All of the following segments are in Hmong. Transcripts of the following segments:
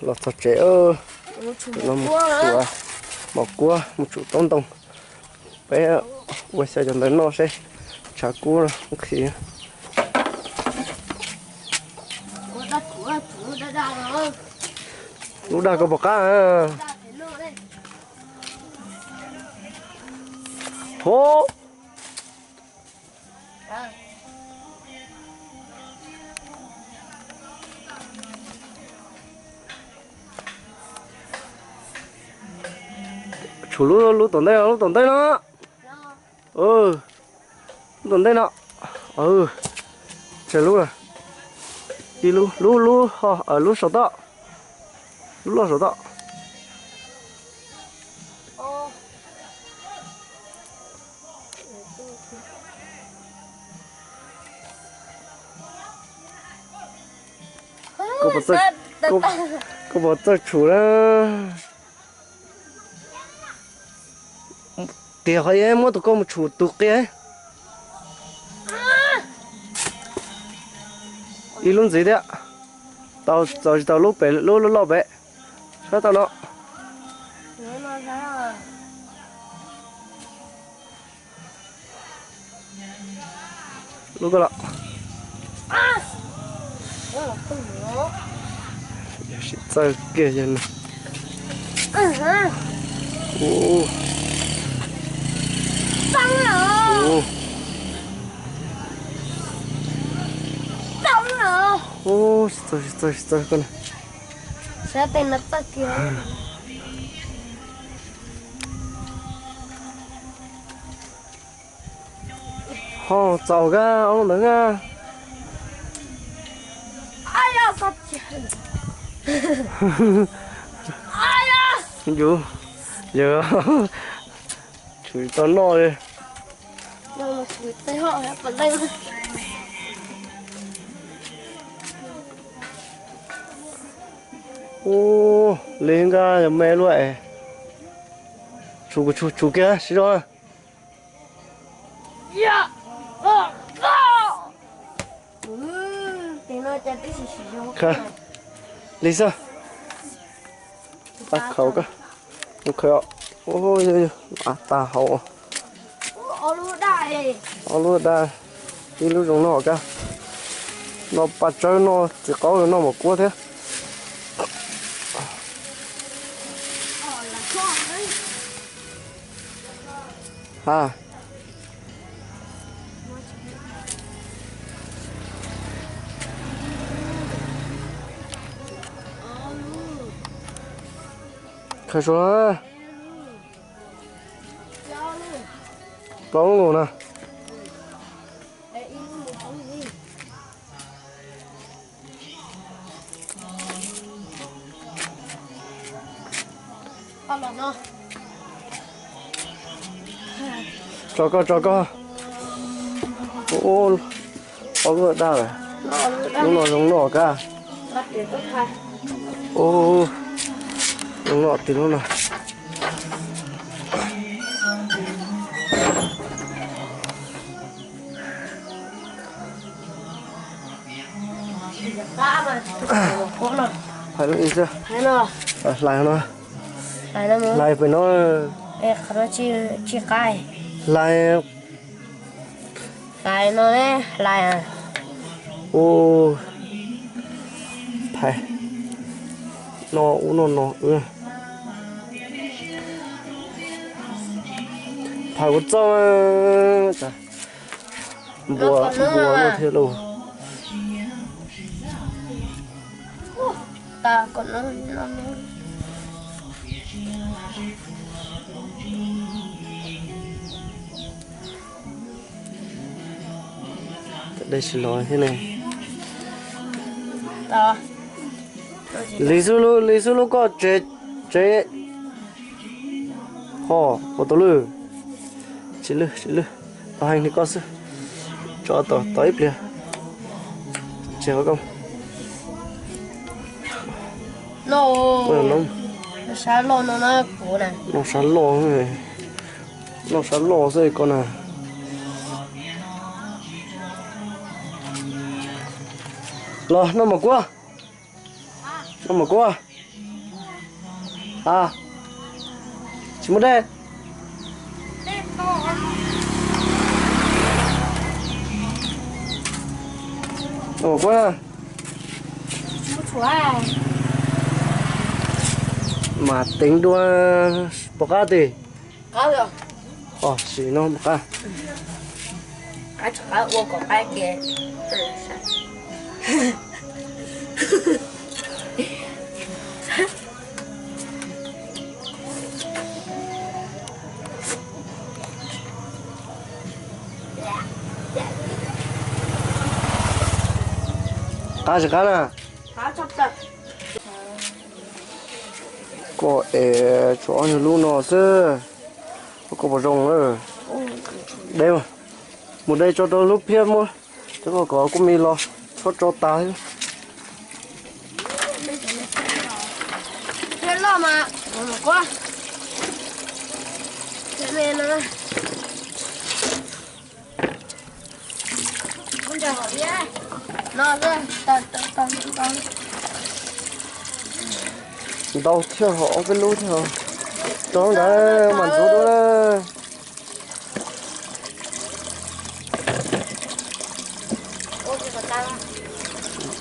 Los txog tsev, mus tshum mos kuab, mus tshum taub ntoo. Peb ua xyaw cov ntawd noj seb tshav kub nqhis. Lub dag koj puas qab? Ho, tshum lub, lub tom ntej, lub tom ntej no. Lub tom ntej no. Tseg lub, ib lub, lub, lub, lub saum toj, lub loj saum toj. Koj puas txawj tshum na? Qias qhov muab tus koj mus tshum tus qias. Ib lub ntxiv thiab. Tau, txaus tsis tau lub pem, lub loj pem. Sab tau no. Lub koj los. Sim txawj kiag yog no. Tsis txawj, tsis txawj, tsis txawj koj na. Ho txaus kab ob lub ntawd na. Yus, yus tshum tau noj li. Ub, li nqa yog me luaj es. Tshum, tshum, tshum kiag sib zog. Li xwb. Khaws, khaws, av tag hauv. Ob lub daj, ib lub zoo noj kab. Noj paj tsawb, noj txiv qaub, noj mos kuab thiab. Ha. Khaws suav. Plaub lub na. Tso koj, tso koj. Ub, ob lub daj lawm. Lub no zoo noj kab. Ub, zoo noj tiag lub no. Hais lub ib xwb. Hlais no. Hlais pem no. Hlais. Hlais no, hlais. Ub, phais. Noj ub noj no. Phais ua txooj. Npua, npua luaj thiab lauj. Dej tsis los thiab ne. Li xub lub, li xub lub koj tsev, tsev. Ho, ua tau lwj. Tsis lwj, tsis lwj. Tau heev li koj xwb. Tso tau, tau ib pliag. Tsis ho koj. Noj sab loj, noj sab loj xwb koj na. Los noj mos kuab. Noj mos kuab. A, tsis muaj dej. Ua kuv mas teev dua pov qab tis. Os, sim no pov qab. Qab tsis qab na? Koj es tshuav ob nyuag lub no xwb, koj puas zoo? Deb, mus de tso rau lub phiab muab, cov koj kom kuj me los tshuab tso tas thiab. Ntau thiab ho, ob peb lub thiab ho. Rau ntawd mas ntxuav dua na.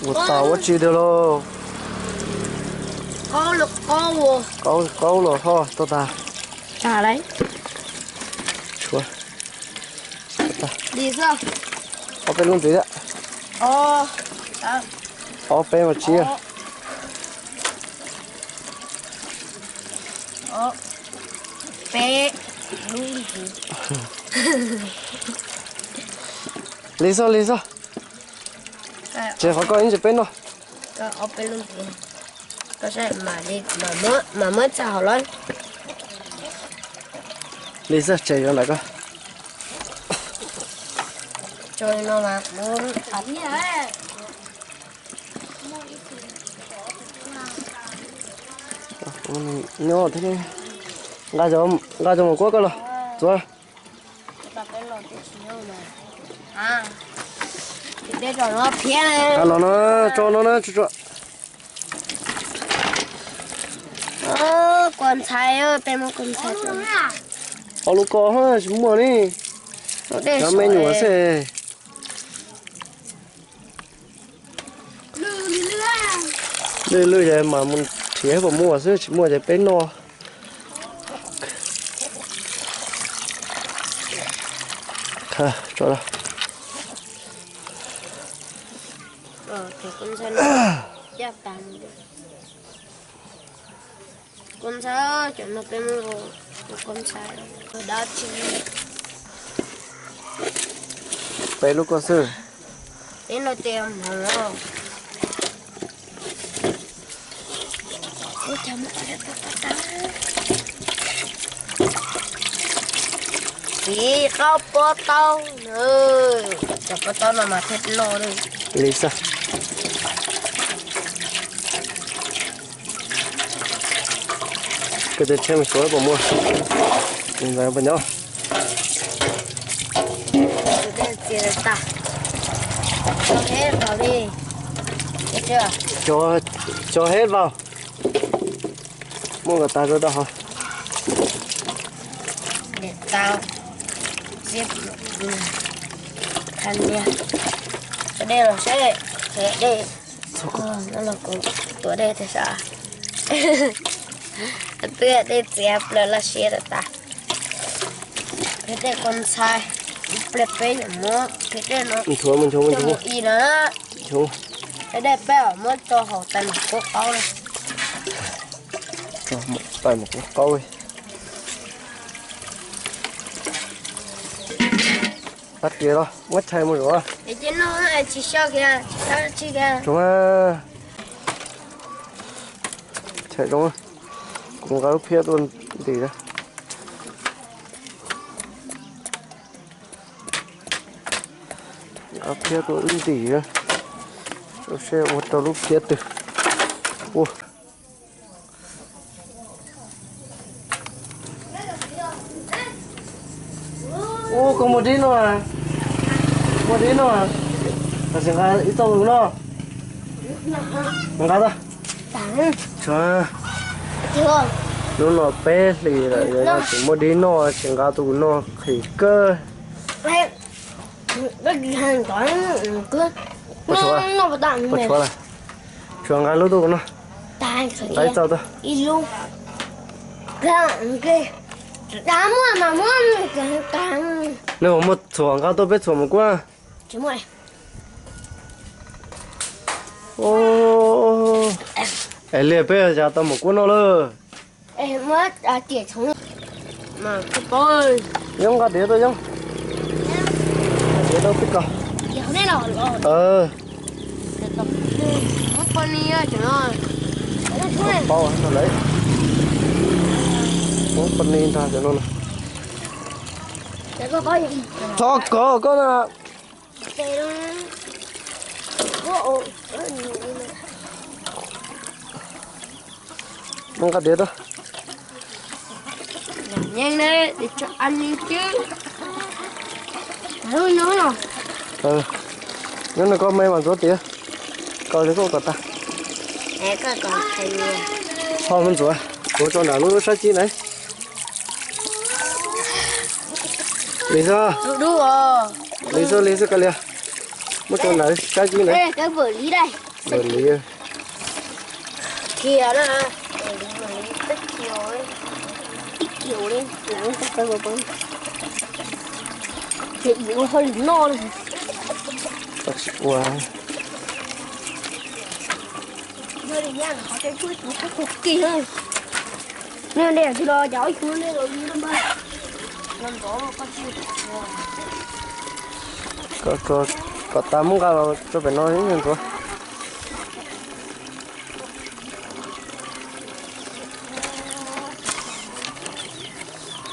Ua tau ua tsi tiag lauj? Qaub, qaub los ho tau tas. Tshuav. Ob peb lub ntxiv thiab. Ob peb mas tsib. Lig xwb, lig xwb. Ces qhov koj ib ntsis peb noj. Mam muab txaj hauv lawm. Lig xwb, tseg yuav ntawm koj. Nyob thiab, nqa cov maum kuab koj los txuav. Nqa no na, tso no na, tso tso. Kua ntxhais, peb muab kua ntxhais. Ob lub ko tsis muaj li. Cov me nyuam xwb. Lwj lwj ces mam mus nrhiav puas muaj xwb, tsis muaj ces peb noj. Peb lub ko xwb. Tiv qaub pob taub na, cov pob taub no mas thiaj loj li. Li xwb. Koj tus tsheb mus xyuas puas muaj. Ntawd puas nyob. Cog, cog heb vau. Muaj kom tas rau tau hov. Dej los seb, dej, no los kuv tuav dej tiag sav. Twb dej txias plaws los siav tas tas. Dej kua ntxhais, ib pliag peb yuav muab dej no, mus i no, dej peb muab tso hauv tais maum kuab qaub na. Tais maum kuab qaub. Qab tias los muab tshais mus zuav. Tsis xyaw kiag, tsis xyaw tsis kiag. Tshais zoo, kuv nqa lub phiab tuaj ntim na. Nqa phiab tuaj wb ntim na. Seb ua rau lub phiab twg. Ua. Ua, koj muaj dib no, muaj dib no, tam sim nqa ib txoj lus no, nqa tau. Hnub no peb hlis lawm, yog tsis muaj dib noj tsis nqa tuaj kuv noj qhis kawg. Tshuav, tshuav nqa lub tuaj kuv noj. Nqa ib txoj tuaj. Nej puas muaj txhuam nqa tuaj peb txhuam mus kuab. Es liag peb cas tau mus kuab noj lawm. Yob nqa diav tuaj Yob. Diav tuaj peb ko. Paub no lawm. Muab poj ni nrog cov no. Thov kov koj na. Nqa diav tuaj. Nyob no koj me mas ntxuav tiav. Koj li koj kom tag. Ho me ntxuav, ntxuav tso nram lub sab cib na. Lis xwb, lis xwb, lis xwb koj lias. Muab tso nram sab cib na. Vwm li. Ua, kom tas muab nqa los tso pem no ntxuav.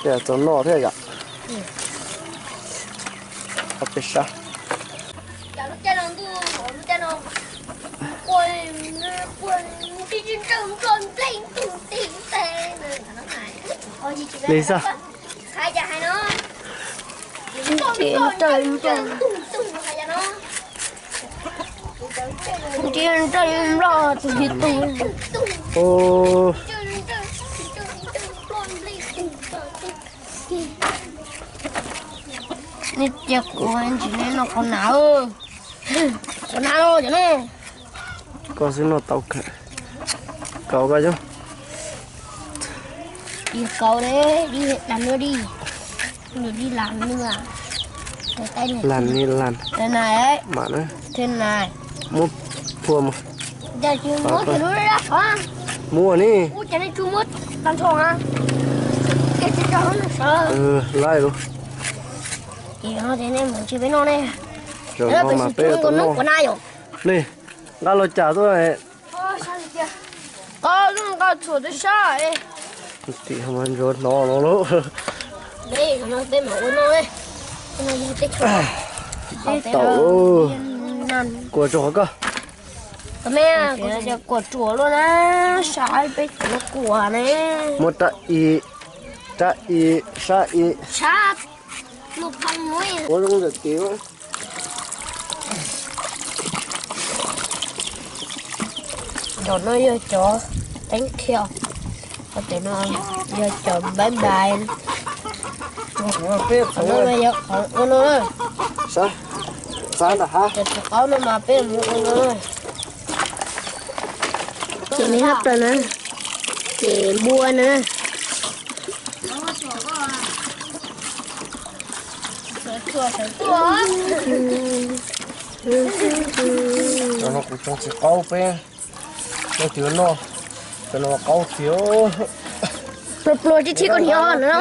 Tias txaus noj thiab yom. Peb sab. Li xwb. Nrog nrog nrog tus yus tus. Nej cia kuv ntsis nej noj qhov na. Qhov na cov no. Koj xwb noj tau kawg. Kaus koj yog. Kaus li, dib lam nws di. Nws di lam nws. Lam ni lam. Mam na. Muab phua mus. Muab ni. Laib lug. Zaum no mas peb tau noj. Li, nqa los cas tuaj. Qo nqa txhuam twb sab. Tim ho mas ntsuav hnov no lub. Tau, kuam tsuam koj. Kuam tsuam luaj na, sab peb tsuav kuam ne. Muab rab i, rab i, sab i. Ua zoo ntawm tim. Cov no yog cov teeb khiav, cov no yog cov bye bye. Qhov no yog qhov ua no na. Cov txiv qaub no mas peb mus ua no na. Ces neb hab plaws na, ces npua na. Cov no kuv tsoo txiv qaub peb, no tsis noj, cov no qaub tiag. Pluas pluas tib txhib koj niam no.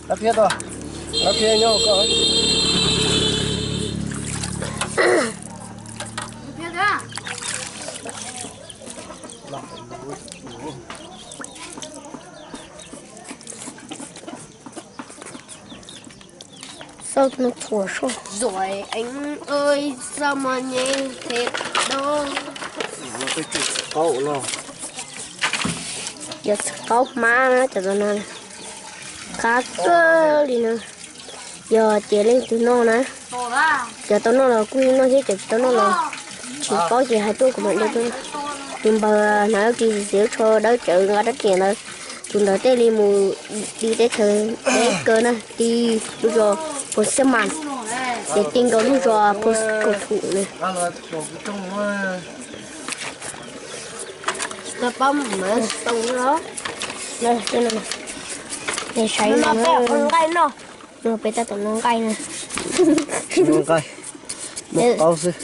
Lab phiab tau, lab phiab nyob koj. Xauj no txhuam soj. Giỏi anh ơi, sao mà nhẹ thế đó. Cov txiv qaub hmab na, cov no qab kawg li no. Yog ces leej twg noj na, cov tau noj los kuj noj thiab, cov tsis tau noj los tsis paub ces hais tuaj kuv mam de tuaj. Tus npawg hnav lub ris xim xim lub tsho dawb tsawv nqa rab riam ntawd, tus ntawd thiaj li mus ti teb chaws deb kawg na, ti lub zos Pos Xab Mas, ces ti nkaus lub zos Pos Kaum Thum na. Saib no, peb tab tom noj nqaij na. Noj nqaij, muaj qaub xwb.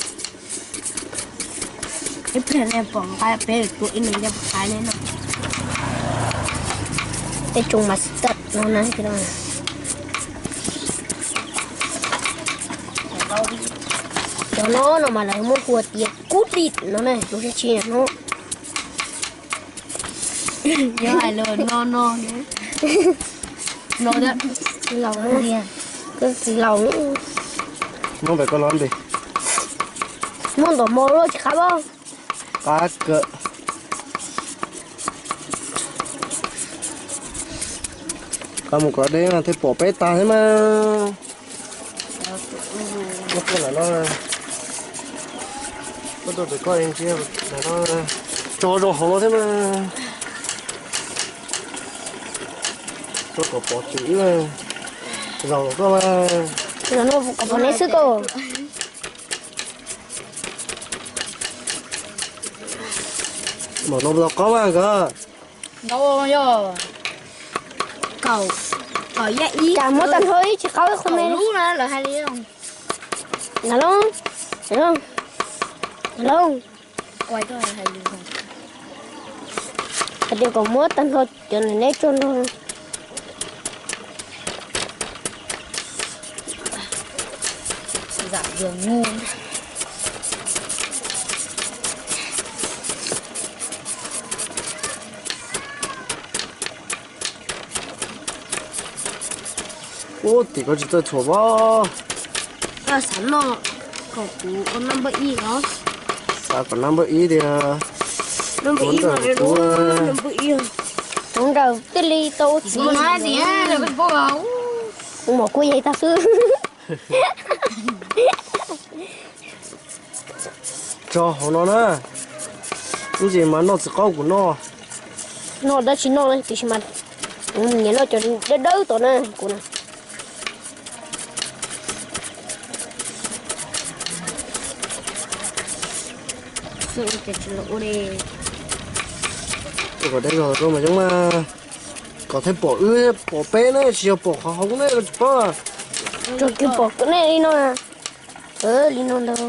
Ib pliag nej pom nqaij peb tua ib me ncaj qha nej noj. Peb tsoo mas tawm no na. Cov no no mas lawv muab hu tias kub dim no na, tus siab tshib no. Yog hais lus no no no, laus, koj tsis laus. Muab pem koj los npis. Muab ntawm mos luaj tsis qab os. Qab kawg. Qab mus kom deb no thiaj pom peb tag thiab mas. Muab koj lam no, koj tuaj pem koj ntsia lam no, tso rau hauv no thiab mas. Tso kom pom tswm ib zaug los koj mas. Kom pom neb xwb koj. Mam no tau qaub mas nkawd. Ntau yog kaum, kaum yaj ib. Cas muab tag nrho ib tsis qaub ib qho me. Lub na lawv hais li. Nab Looj, Nab Looj, hais tias kom muab tag nrho cov neb tso nrog. Ub, tim ko tsis txawj txhuam pob. Koj xav noj kom kuv ua number ib os. Xav kom number ib tiag. Number ib, number ib. Tus nraug thiaj li tau ua txiv. Kuv mom kuj yeej tag xwb. Tso hauv no na. Ib ntsis mas noj txiv qaub kuv noj. Noj dab tsis noj tiam sis mas kuv nyiam noj cov dawb dawb tom na kuv na. Ua kom deb zog rau mas coob mas. Kom thiaj pom wb pom peb ne, tsis yog pom qhov hauv ne, koj tsis paub. Tsuas kiag pom nej li no. Li no ntag.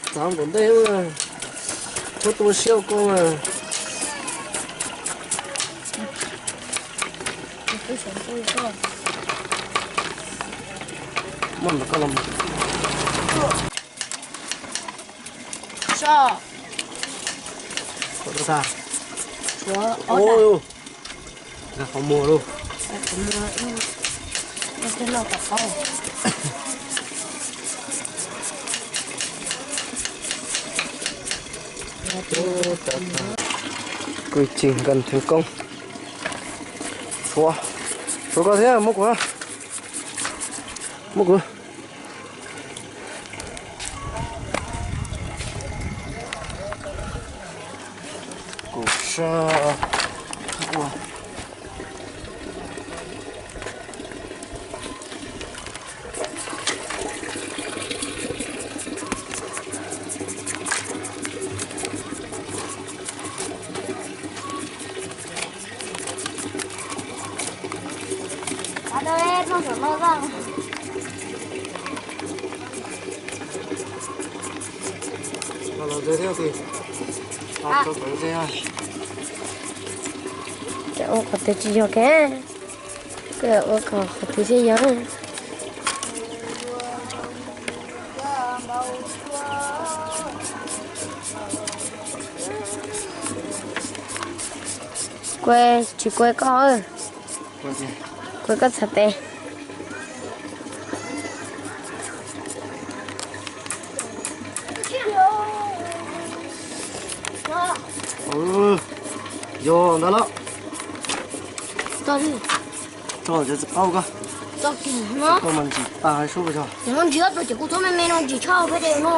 Txav npaum ntej, muab tua siab koj mas. Qhov muag lauj. Quy trình cần thành công. Tshuav, tshuav koj thiab, muab kuv, muab kuv. Kuv sa ua. Ua qhov twg tsis yog kiag, koj ua kom qhov twg thiaj yog. Kuv tsis kuv koj, kuv koj txhais tes. Yog ntawd los. Tso cov txiv qaub koj. Koj mas ntsis tas sub yog. Ntsis ob tug ces kuv txhob me me no ntsis tshaj peb de no.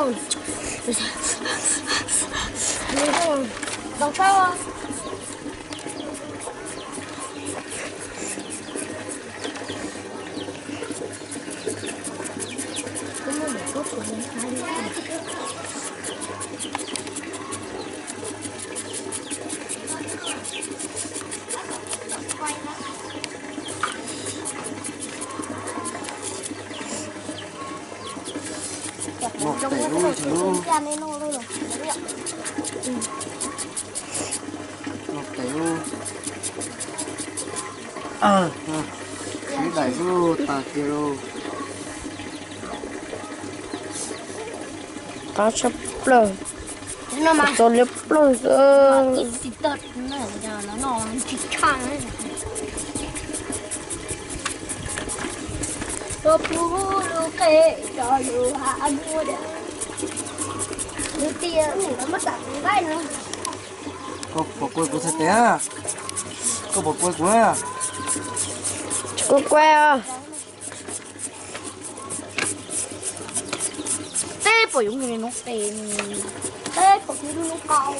Noj tes lub, noj tes lub. Ib daim lub tag kiag lauj. Qab tshaj plaws. Txog liab ploog xwb. Koj puas kuaj kuv txhais tes? Koj puas kuaj kuv? Tsis kuaj kuaj os. Teb puas yuav nws no pem, teb puas yuav nws no qau.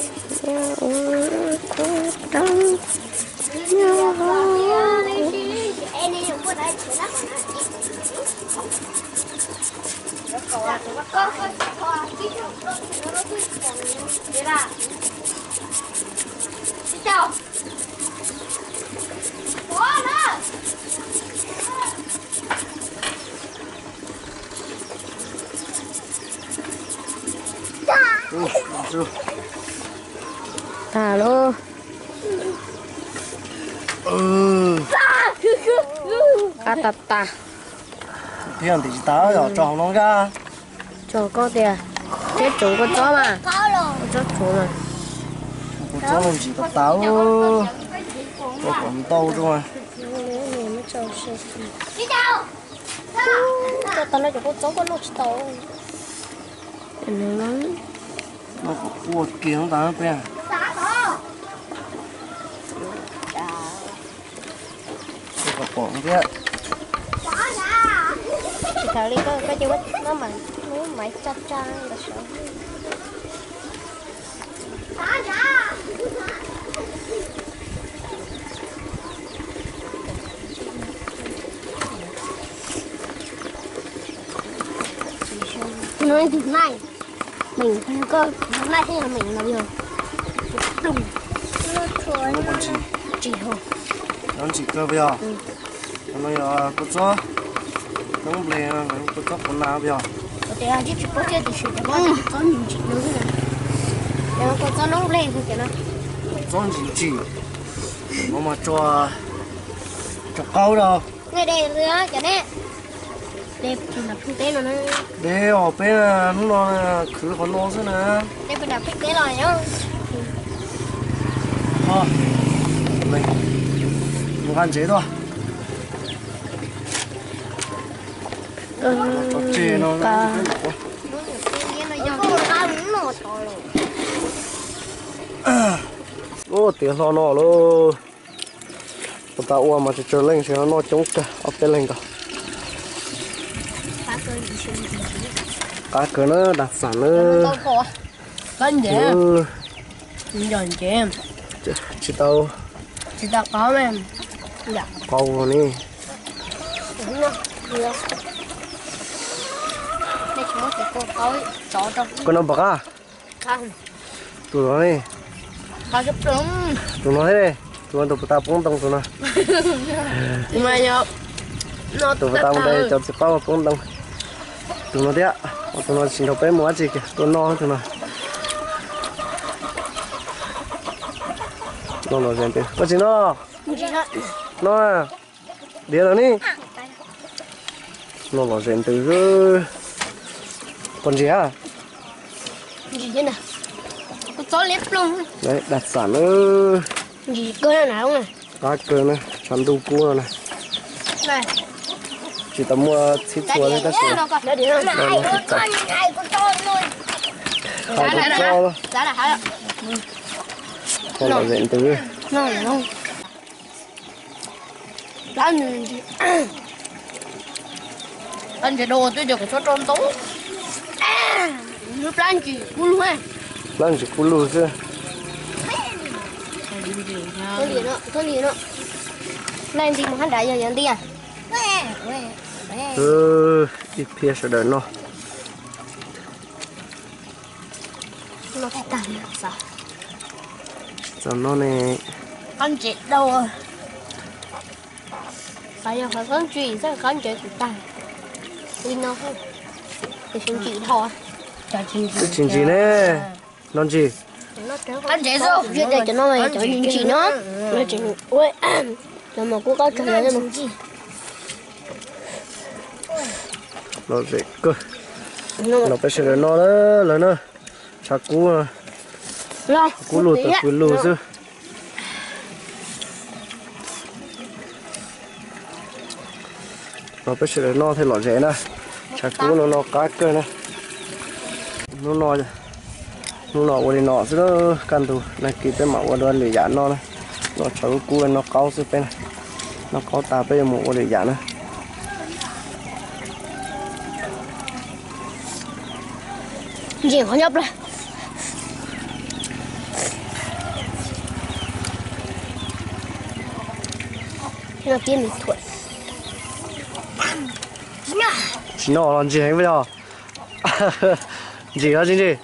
Tag lauj. Qab tag tag. Thiab ntim tsis tas yog tso hauv no nkaj. Tso koj tias, teb tsoov kua txob mas, kua txob tsoov mas. Kua txob no ntsim tas tas, kua kom ntau rau. Tso tag no cov kua txob koj noj tsis tau. Noj kom quaj kiag tas peb. Koj pom thiab. Tsis tau li koj, koj cia muab maiv tsa tsa ntawd saud. Meem, koj naj thiab yog meem no yog ploog. Tsis, no ntsim kawg puas yog? No yog kua txob noob nplej, kua txob quav nas puas yog? Kua txob ntsim ntsim no, kua txob noob nplej no. Kua txob ntsim ntsim, no mas tso, tso qaub rau. Nej de cov ne, de pheej teb no. De os, peb hnub no khwv qhov no xwb na. De pheej teb los yog. Nqa ntsev tuaj. Tso tseg no. Ub, tiav hlo no lauj. Puas tas ua mas tsawg tsawg leej, ntshe noj coob kawg, ob peb leeg nkaus. Qab kawg na, das xam na. Tsis tau, tsis tau qaub ni. Koj noj puas qab? Tus no ne? Tus no thiab, tus no tus puas tas poob ntoo tus no. Tus puas tas mus de cov txiv qaub poob ntoo. Tus no thiab, tus no tsis nrog peb mus dab tsi kiag, tuaj noj tus no. Noj los ze ntws, koj tsis noj? No, diav los ni. Noj los ze ntws. Pom ntsis a? Dag xam na. Qab kawg na, tshav ntuj kub no na. Tsis tau muaj txhib txhua li tab sis. Hais kua txob, kua txob los ze ntws. Plab ntsis dau twb cov kua txob rau ntau. Plab ntsis kub lug, plab ntsis kub lug xwb. Nai ntsis mus hab nrad yog yog ntiag. Ib phiab sawv daws noj. Txog no ne. Qab ntses dau. Xav yog qhov qab ntses, xav qab ntses tsis tag. Li no, ntsis dhau. Twb tsis ntsis ne. No ntsis. Cov no yog cov ntsis no. Cov mas kub qab tsawg no. Lom zem kawg. Los peb sawv daws noj lawm na. Tshav kub, kub lug tawm pw lug xwb. Los peb sawv daws noj thiaj lom zem na. Tshav kub no no qab kawg na. Hnub no, hnub no ua li no xwb, kaj ntug nag kis peb mam ua dua lwm yam noj na. Noj tshav kub kub noj qaub xwb peb na. Noj qaub tas peb yuav mus ua lwm yam na. Ntsis qhov nyob plawg. Tsis noj los ntsis heev yog. Ntsis los tsis ntsis.